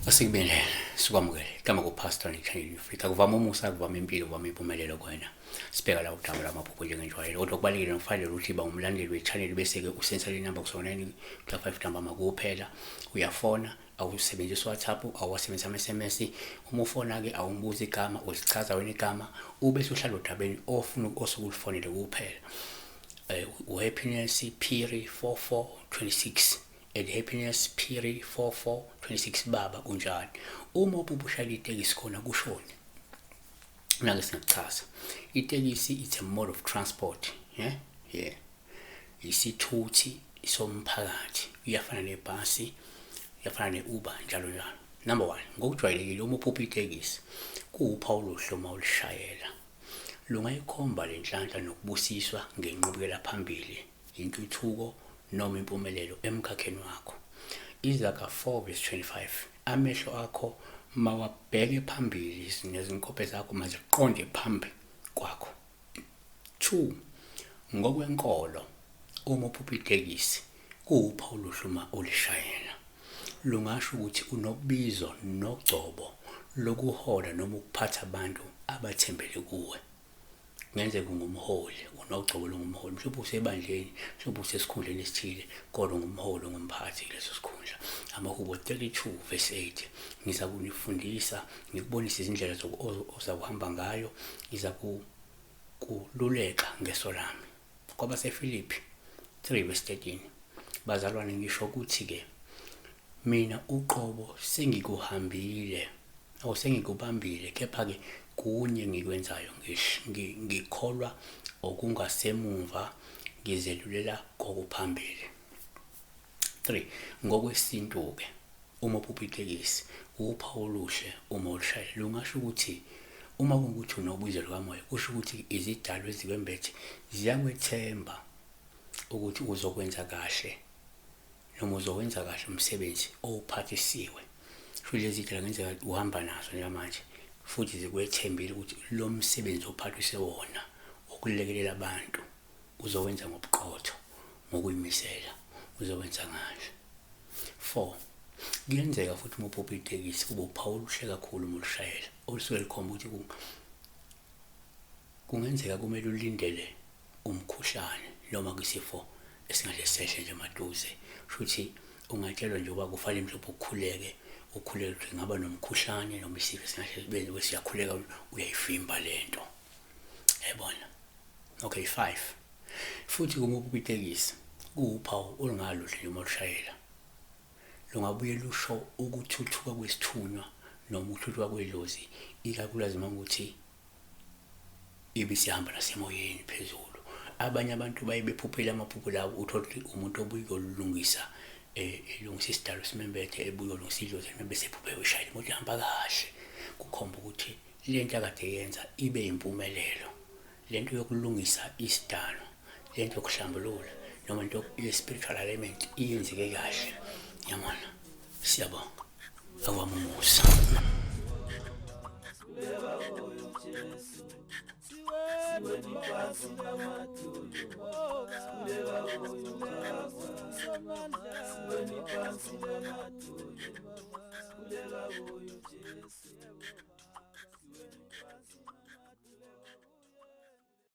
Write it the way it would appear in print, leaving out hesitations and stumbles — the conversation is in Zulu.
Asikubingelele, sikwamukele. Igama kuPastor Channel Africa. Kuvama umusa, kuvama impilo, kuvama impumelelo kuwena. Sibheka la udaba lwamaphupho njengenjwayelo. Kodwa kubalulekile nokufanele ukuthi iba ngumlandeli we-channel bese-ke usensa le namba kusona 9 5 ntambama kuphela. Uyafona, awusebenzisi WhatsApp, awuwasebenzisi ama-SMS. Uma ufona-ke awumbuzi igama, uzichaza wena igama, ube uhlala odabeni ofuna osuke ulufonele kuphela. Happiness Phiri 4426 at Happiness Phiri 4426. Baba, unjani? Uma ubushayela itekisi khona kushoni? Nake singakuchaza. Itekisi, it's a mode of transport, yeah, isithuthi somphakathi, iyafana nebhasi, iyafana ne-Uber, njalo njalo. Number one, ngokujwayelekile uma uphupha itekisi kuwuphawu oluhle uma ulishayela. Lungayikhomba le nhlanhla nokubusiswa ngenqubekela phambili, intuthuko noma impumelelo emkhakheni wakho. Izaga 4 verse 25: amehlo akho mawabheke phambili, nezinkophe zakho maziqonde phambi kwakho. 2, ngokwenkolo uma uphupha itekisi kuwuphawu oluhle uma ulishayela. Lungasho ukuthi unobizo nogcobo lokuhola noma ukuphatha abantu abathembele kuwe. Kungenzeka ungumholi, unogcobo longumholi, mhlawumbe usebandleni, mhlawumbe usesikhundleni esithile, kodwa ungumholi, ungumphathi kuleso sikhundla. Amahubo 32 verse 8: ngiza kunifundisa, ngikubonise izindlela ozakuhamba ngayo, ngiza kululeka ngeso lami. KwabaseFilipi 3 verse 13: bazalwane, ngisho ukuthi-ke mina uqobo sengikuhambile o sengikubambile, kepha-ke kunye ngikwenzayo, ngikholwa okungasemumva, ngizelulela kokuphambili. 3, ngokwesintu-ke uma uphupha itekisi uphawu oluhle uma ulushayela. Lungasho ukuthi uma kungukuthi unobizo lukamoya, kusho ukuthi izidalwa ezikwembethe ziyakwethemba ukuthi uzokwenza kahle noma uzowenza kahle umsebenzi owuphathisiwe. Futhi lezi zidalwa kungenzeka uhamba nazo njengamanje, futhi zikwethembile ukuthi lo msebenzi ophathise wona wokulekelela abantu uzowenza ngobuqotho, ngokuyimisela, uzowenza kahle. 4, kuyenzeka futhi uma uphupha itekisi kube uphawu oluhle kakhulu uma ulushayela, olusuke lukhomba ukuthi kungenzeka kumele ulindele umkhuhlane noma kwisifo esingahle sehle nje maduze. Shuthi ungatshelwa nje uba kufanele mhlawumbe ukhuleke, ukhuleke ukuthi ngaba nomkhuhlane noma isifo esingahle sibe, siyakhuleka, uyayivimba lento, yayibona. Okay, 5, futhi uma uphupha itekisi kuwuphawu olungaluhle nje uma ulushayela. Lungabuye lusho ukuthuthuka kwesithunywa noma ukuthuthuka kwedlozi, ikakhulukazi uma ukuthi ibisihamba nasemoyeni phezulu. Abanye abantu baye bephuphela amaphupho lawo, uthole ukuthi umuntu obuye uyolungisa, elungisa isidalo simembethe, ebuye uyolungisa idlozi, bese ephuphe ushayela imoto ihamba kahle. Kukhomba ukuthi le nto akade yenza ibe impumelelo, lento yokulungisa isidalo, lento yokuhlambulula noma into ye-spiritual element iyenzeke kahle, yabona. Siyabonga, akwami umusa. Siweni phansi namadolo, sikhuleka kuyo Jesu.